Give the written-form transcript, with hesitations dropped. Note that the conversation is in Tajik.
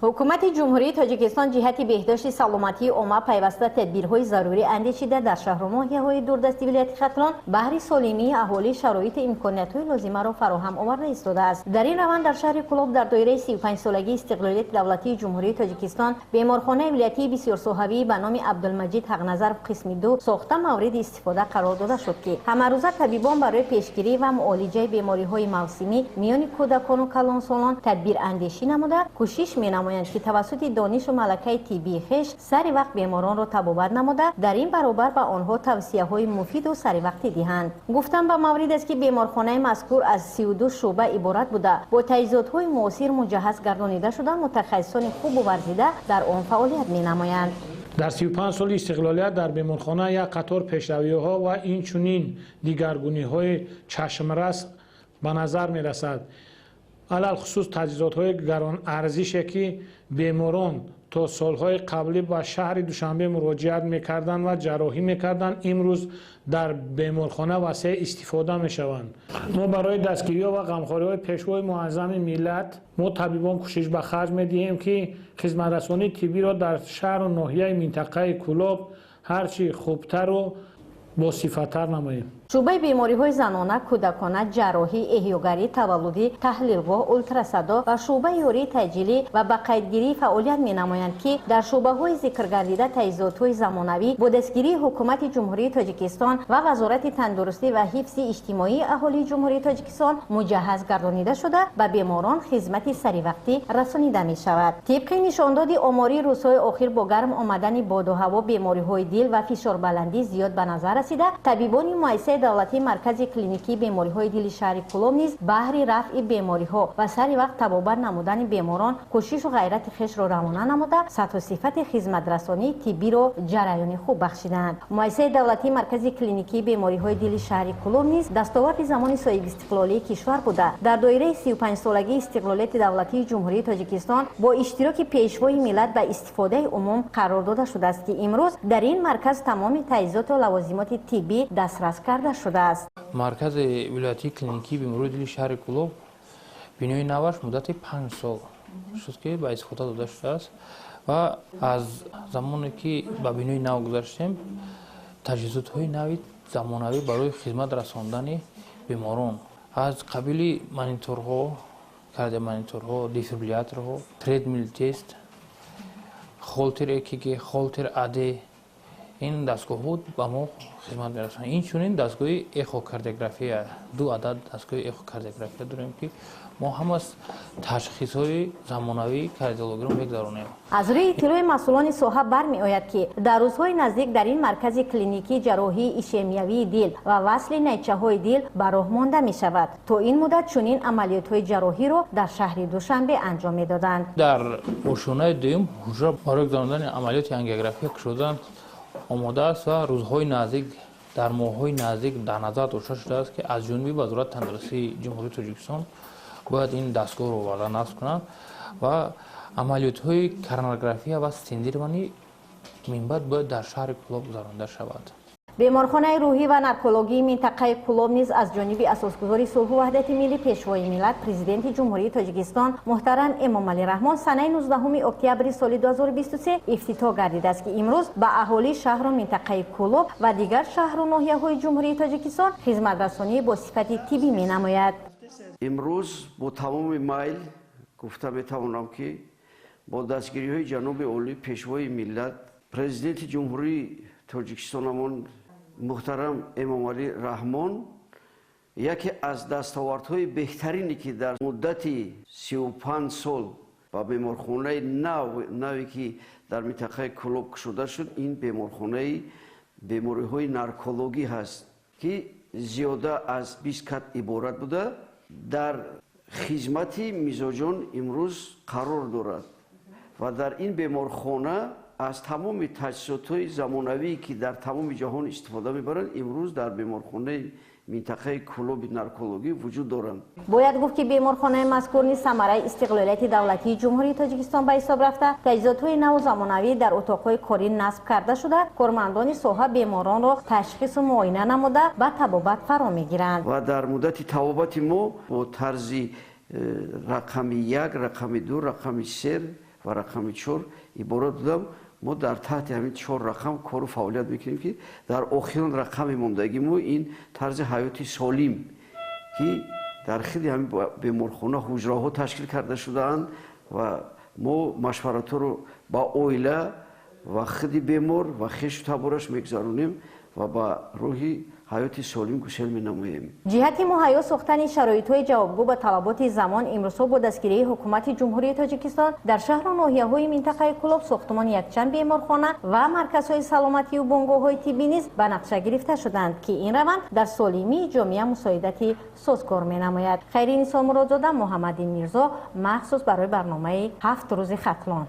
Ҳукумати Ҷумҳурии Тоҷикистон ҷиҳати беҳдошти саломатии омма пайваста тадбирҳои зарурӣ андешида, дар шаҳру ноҳияҳои дурдасти вилояти Хатлон баҳри солимии аҳолӣ шароиту имкониятҳои лозимаро фароҳам оварда истодааст. Дар ин раванд дар шаҳри Кӯлоб дар доираи 35-солагии истиқлолияти давлатии Ҷумҳурии Тоҷикистон беморхонаи вилоятии бисёрсоҳавӣ ба номи Абдулмаҷид Ҳақназаров қисми 2 сохта мавриди истифода қарор дода шуд, ки ҳамарӯза табибон барои пешгирӣ ва муолиҷаи бемориҳои мавсимӣ миёни кӯдакону калонсолон тадбирандешӣ намуда, кӯшиш менамоянд, ки тавассути донишу малакаи тиббии хеш сари вақт беморонро табобат намуда, дар ин баробар ба онҳо тавсияҳои муфиду саривақтӣ диҳанд. Гуфтан ба маврид аст, ки беморхонаи мазкур аз 32 шӯъба иборат буда, бо таҷҳизотҳои муосир муҷаҳҳаз гардонида шуда, мутахассисони хубу варзида дар он фаъолият менамоянд. Дар 35 соли истиқлолият дар беморхона як қатор пешравиҳо ва инчунин дигаргуниҳои чашмрас ба назар мерасад. Алалхусус таҷҳизотҳои гаронарзише, ки беморон то солҳои қаблӣ ба шаҳри Душанбе муроҷиат мекарданд ва ҷарроҳӣ мекарданд, имрӯз дар беморхона васеъ истифода мешаванд. Мо барои дастгириҳо ва ғамхориҳои Пешвои муаззами миллат, мо табибон кӯшиш ба харҷ медиҳем, ки хизматрасонии тиббиро дар шаҳру ноҳияи минтақаи Кӯлоб ҳарчи хубтару босифаттар намоем. Шӯъбаи бемориҳои занона, кӯдакона, ҷарроҳӣ, эҳёгарӣ, таваллудӣ, таҳлилгоҳ, ултрасадо ва шӯъбаи ёрии таъҷилӣ ва ба қайдгирӣ фаъолият менамоянд, ки дар шӯъбаҳои зикргардида таҷҳизотҳои замонавӣ бо дастгирии Ҳукумати Ҷумҳурии Тоҷикистон ва Вазорати тандурустӣ ва ҳифзи иҷтимоии аҳолии Ҷумҳурии Тоҷикистон муҷаҳҳаз гардонида шуда, ба беморон хизмати саривақтӣ расонида мешавад. Тибқи нишондоди омории рӯзҳои охир, бо гарм омадани боду ҳаво бемориҳои дил ва фишорбаландӣ зиёд ба назар расида, табибони муассисаи давлатии маркази клиникии бемориҳои дили шаҳри Кӯлоб низ баҳри рафъи бемориҳо ва сари вақт табобат намудани беморон кӯшишу ғайрати хешро равона намуда, сатҳу сифати хизматрасонии тиббиро ҷараёни хуб бахшидаанд. Муассисаи давлатии маркази клиникии бемориҳои дили шаҳри Кӯлоб низ дастоварди замони соҳибистиқлолии кишвар буда, дар доираи 35-солагии истиқлолияти давлатии Ҷумҳурии Тоҷикистон бо иштироки Пешвои миллат ба истифодаи умум қарор дода шудааст, ки имрӯз дар ин марказ тамоми таҷҳизоту лавозимоти тиббӣ дастрас карда шудааст. Маркази вилоятии клиникии бемории дили шаҳри Кӯлоб бинои наваш муддати 5 сол шуд, ки ба истифода дода шудааст, ва аз замоне ки ба бинои нав гузаштем, таҷҳизотҳои нави замонавӣ барои хизмат расондани беморон аз қабили мониторҳо, кардиомониторҳо, дефибрилляторҳо, treadmill тест, холтер ЭКГ, холтер АД, ин дастгоҳҳо ба мо хизмат мерасонанд. Инчунин дастгоҳи эхокардиография, ду адад дастгоҳи эхокардиография дорем, ки мо ҳама ташхисҳои замонавии кардиологиро мегузаронем. Аз рӯи иттилои масъулони соҳа бармеояд, ки дар рӯзҳои наздик дар ин маркази клиникӣ ҷарроҳии ишемиявии дил ва васли найчаҳои дил ба роҳ монда мешавад. То ин муддат чунин амалиётҳои ҷарроҳиро дар шаҳри Душанбе анҷом медоданд. Дар ошёнаи дуюм ҳуҷра барои гузарондани амалиёти ангиография кушодан омода аст ва рӯзҳои наздик, дар моҳҳои наздик дар назар дошта шудааст, ки аз ҷониби Вазорати тандурустии Ҷумҳурии Тоҷикистон бояд ин дастгоҳро оварда насб кунанд ва амалиётҳои коронарография ва стентирование минбаъд бояд дар шаҳри Кӯлоб гузаронида шавад. Беморхонаи рӯҳӣ ва наркологии минтақаи Кӯлоб низ аз ҷониби асосгузори сулҳу ваҳдати миллӣ, Пешвои миллат, Президенти Ҷумҳурии Тоҷикистон муҳтарам Эмомалӣ Раҳмон санаи 19 октябри соли 2023 ифтитоҳ гардидааст, ки имрӯз ба аҳолии шаҳру минтақаи Кӯлоб ва дигар шаҳру ноҳияҳои Ҷумҳурии Тоҷикистон хизматрасонии бо сифати тиббӣ менамояд. Имрӯз бо тамоми майл гуфта метавонам, ки бо дастгириҳои ҷаноби олӣ, Пешвои миллат, Президенти Ҷумҳурии Тоҷикистонамон муҳтарам Эмомалӣ Раҳмон яке аз дастовардҳои беҳтарине, ки дар муддати 35 сол ба беморхонаи наве, ки дар минтақаи Кӯлоб кушода шуд, ин беморхонаи бемориҳои наркологӣ ҳаст, ки зиёда аз 20 кат иборат буда, дар хизмати мизоҷон имрӯз қарор дорад ва дар ин беморхона аз тамоми таҷҳизотҳои замонавие, ки дар тамоми ҷаҳон истифода мебаранд, имрӯз дар беморхонаи минтақаи Кӯлоби наркологӣ вуҷуд доранд. Бояд гуфт, ки беморхонаи мазкур низ самараи истиқлолияти давлатии Ҷумҳурии Тоҷикистон ба ҳисоб рафта, таҷҳизотҳои наву замонавӣ дар утоқҳои корӣ насб карда шуда, кормандони соҳа беморонро ташхису муоина намуда, ба табобат фаро мегиранд. Ва дар муддати табобати мо бо тарзи рақами як, рақами ду, рақами се. Ва рақами 4 иборат будам. Мо дар таҳти ҳамин чор рақам кору фаъолият мекунем, ки дар охирон рақами мондагӣ мо ин тарзи ҳаёти солим, ки дар хиди ҳамин беморхона ҳуҷраҳо ташкил карда шудаанд ва мо машваратҳоро ба оила ва хиди бемор ва хешу табораш мегузаронем ва ба роҳи ҳаёти солим гусел менамоем. Ҷиҳати муҳайё сохтани шароитҳои ҷавобгӯ ба талаботи замон, имрӯзҳо бо дастгирии Ҳукумати Ҷумҳурии Тоҷикистон дар шаҳру ноҳияҳои минтақаи Кӯлоб сохтумони якчанд беморхона ва марказҳои саломатию бунгоҳҳои тиббӣ низ ба нақша гирифта шуданд, ки ин раванд дар солимии ҷомеа мусоидати созгор менамояд. Хайринисо Муродзода, Муҳаммадин Мирзо, махсус барои барномаи «Ҳафт рӯзи Хатлон».